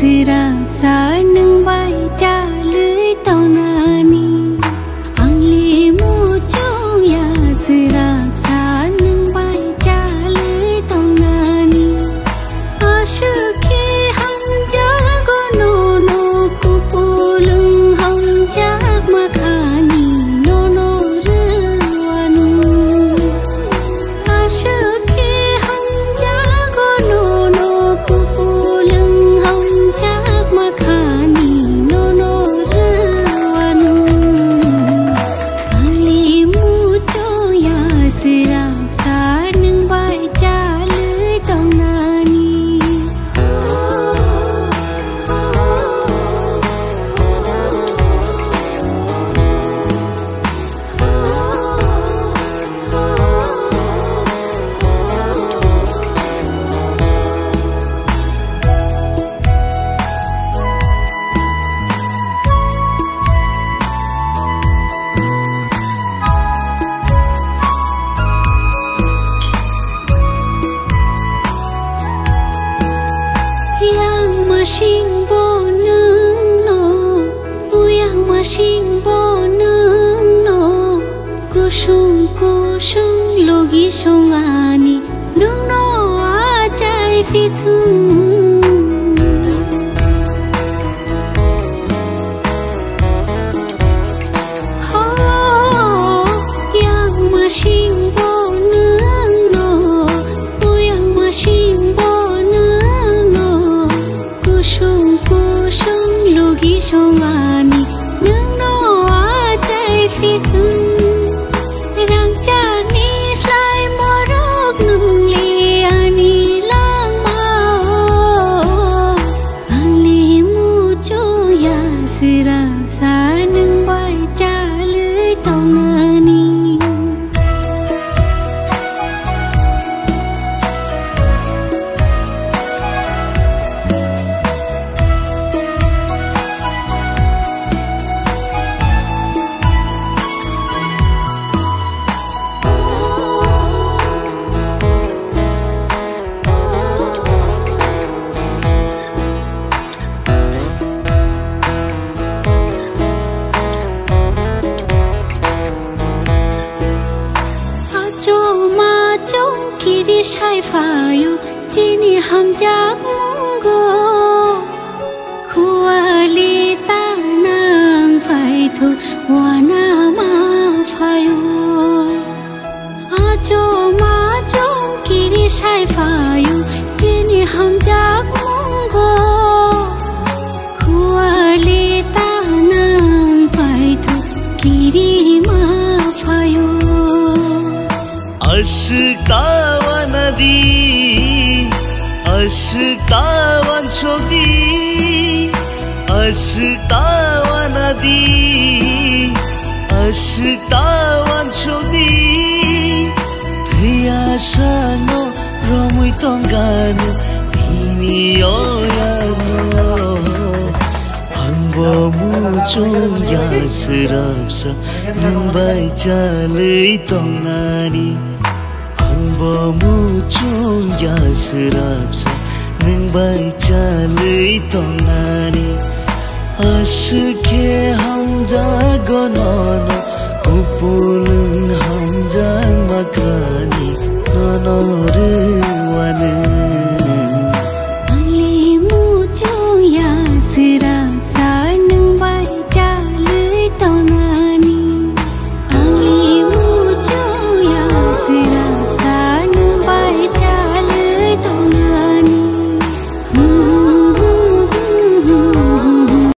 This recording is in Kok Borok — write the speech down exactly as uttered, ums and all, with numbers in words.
Swrapsa nwng bai chalwi tongnani, ang le muchung ya. Swrapsa nwng bai chalwi tongnani, aswk khe hamjago nono, kupulung hamjakma khani nono rwanu. Aswk khe hamjago nono, kupulung hamjakma khani nono rwanu. Ang le muchung ya, swrapsa nwng bai chalwi tongnani. Yang masing bo nwng no, uyang masing bo nwng no, kusung kusung logi songani, nwng no achai phi thung. Ho, yang masing bo nwng no, uyang masing bo nwng no, kusung kusung logi songani, nwng no achai phi thung. Rangchakni slai morok nwng le ani langma o. Ang le muchung ya, swrapsa nwng bai chalwi tongnani. Achom achom kiri sai phaio chini hamjak mungo. Khuali ta nang phaithu wana ma phaio. Achom achom kiri sai phaio chini hamjak mungo. Khuali ta nang phaithu kiri ma phaio. Aswk ta wana di, aswk ta wansok di, aswk ta wana di, aswk ta wansok di. Thwiya sano romwi tongkha nwng hini oyano. Ang bo muchung ya swrapsa nwng bai chalwi tongnani. Ang bo muchung ya swrapsa nwng bai chalwi tongnani. Aswk khe hamjago nono, kupulung hamjakma khani nono